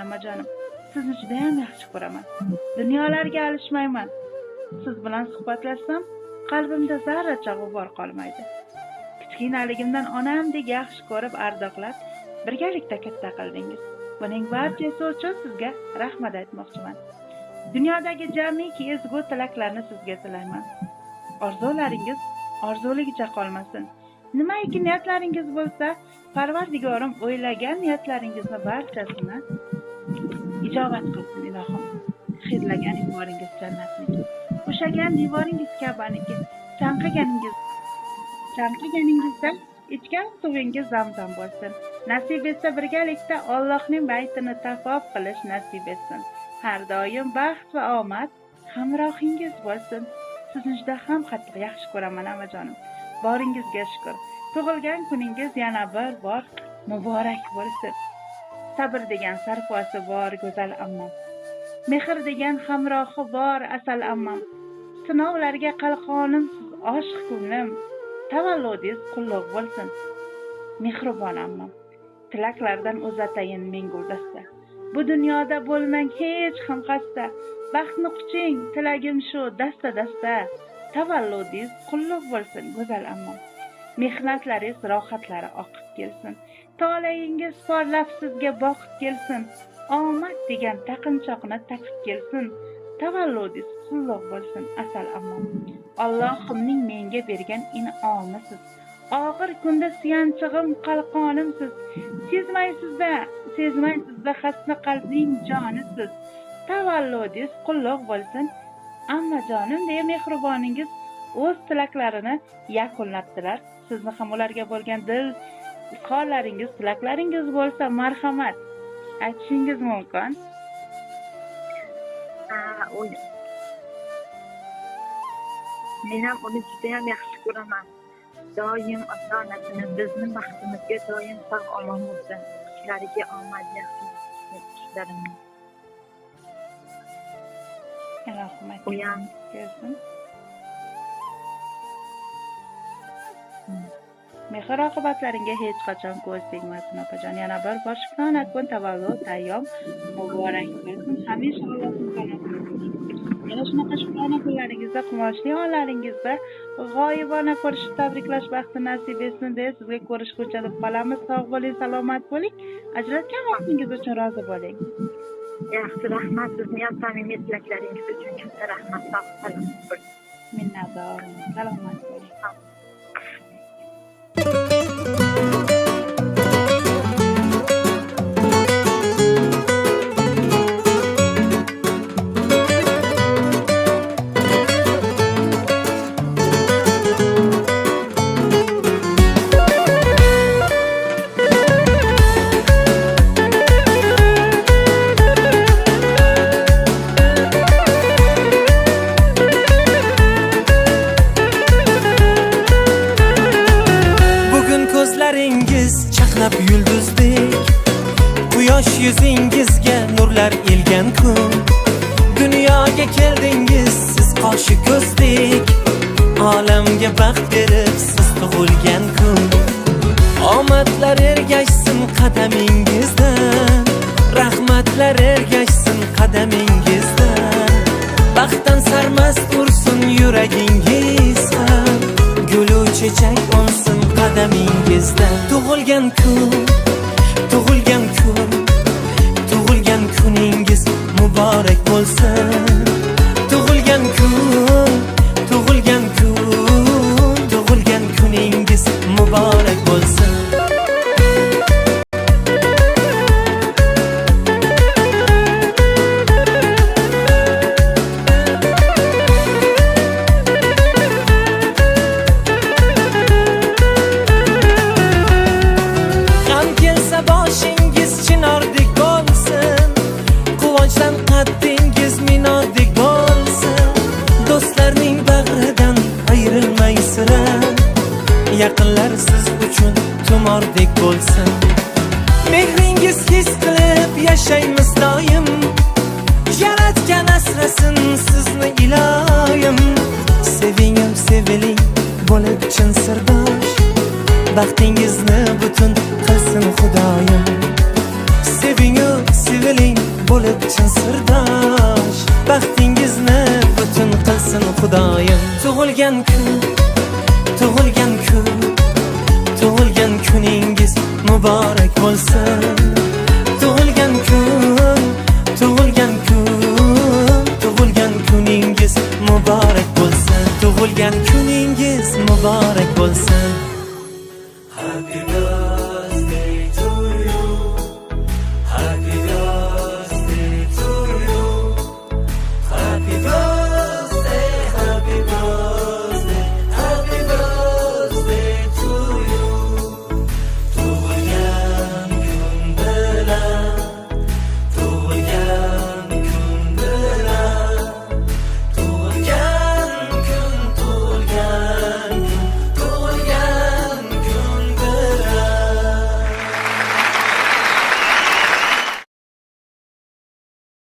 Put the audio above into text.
Amajonim, sizni judayam yaxshi ko'raman. Dunyolarga alishmayman. Siz bilan suhbatlashsam, qalbimda zarracha g'ubor qolmaydi. Kichkinaligimdan onamdek yaxshi ko'rib, ardoqlab, birgalikda katta qildingiz. Buning barchasi uchun sizga rahmat aytmoqchiman. Dunyodagi jamiki ezgu tilaklarni sizga tilayman. Orzularingiz orzuligicha qolmasin. Nimaiki niyatlaringiz bo'lsa, Parvardigorim o'ylagan niyatlaringizni barchasini ijobat qilsin ilohim. Hidlagan iboringiz jannatniki, ushagan devoringiz Ka'baniki, chanqiganingizda ichgan suvingiz zamzam bo'lsin. Nasib etsa birgalikda Allohning baytini tavof qilish nasib etsin. Har doim baxt va omad hamrohingiz bo'lsin. Sizni juda ham qattiq yaxshi ko'raman amajonim. Boringizga shukur. Tug'ilgan kuningiz yana bir bor muborak bo'lsin. Sabr degan sarposi bor go'zal ammam. Mehr degan hamrohi bor asal ammam. Sinovlarga qalqonimsiz oshiq ko'nglim. Tavalludingiz qulluq bo'lsin. Mehribon ammam. Tilaklardan uzatayin ming guldasta. Bu dunyoda bo'lmang hech ham xasta. Baxtni quching, tilagim shu dasta-dasta. Tavalludingiz qulluq bo'lsin go'zal ammam. Mehnatlaringiz rohatlari oqib kelsin. Toleyingiz porlab sizga boqib kelsin. Omad degan taqinchoqni taqib kelsin. Tavalludingiz qulluq bo'lsin asal ammam. Allohimning menga bergan in'omisiz. Og'ir kunda suyanchig'im, qalqonimsiz. Sezmaysizda xasta qalbning jonisiz. Tavalludingiz qulluq bo'lsin ammajonim deya mehriboningiz o'z tilaklarini yakunlabdilar. Sizni ham ularga bo'lgan dil izhorlaringiz, tilaklaringiz bo'lsa, marhamat aytishingiz mumkin. Men ham uni juda ham yaxshi ko'raman. Doim ota-onasini, bizni baxtimizga doim sog' omon bo'lsin. Ishlariga omad, yaxshi ishlarini. Ilohim kelsin. Mehr oqibatlaringga hech qachon ko'z tegmasin opajon. Yana bir bor shukrona kun tavallud ayyom muborak bo'lsin. Hamisha Allohning panohida bo'ling. Yana shunaqa shukrona kunlaringizda, quvonchli onlaringizda g'oyibona ko'rishib tabriklash baxti nasib etsin deya sizga ko'rishguncha deb qolamiz. Sog' bo'ling, salomat bo'ling. Ajratgan vaqtingiz uchun rozi bo'ling. Yaxshi, rahmat. Sizni ham samimiy tilaklaringiz uchun katta rahmat. Sog' salomat bo'ling. Minnatdorman. Salomat bo'ling. Chaqnab yulduzdek, quyosh yuzingizga nurlar ilgan kun. Dunyoga keldingiz siz qoshi ko'zdek, olamga baxt berib siz tug'ilgan kun. Omadlar ergashsin qadamingizdan, rahmatlar ergashsin qadamingizdan. Baxtdan sarmast ursin yuragingiz ham, gulu chechak unsin qadamingizda. Tug'ilgan kun, tug'ilgan kun, tug'ilgan kuningiz muborak bo'lsin. Tug'ilgan kun, tug'ilgan kun, tug'ilgan kuningiz muborak bo'lsin. Boshingiz chinordek bo'lsin, quvonchdan qaddingiz minordek bo'lsin. Do'stlarning bag'ridan ayrilmay sira, yaqinlar siz uchun tumordek bo'lsin. Mehringiz his qilib yashaymiz doim, Yaratgan asrasin sizni iloyim. Sevingim, seviling bo'lib chin sirdosh, baxtingizni butun qilsin Xudoyim. Sevingu Ko'ngiling bo'lib chin sirdosh, baxtingizni butun qilsin Xudoyim. Tug'ilgan kun, tug'ilgan kun, tug'ilgan kuningiz muborak bo'lsin.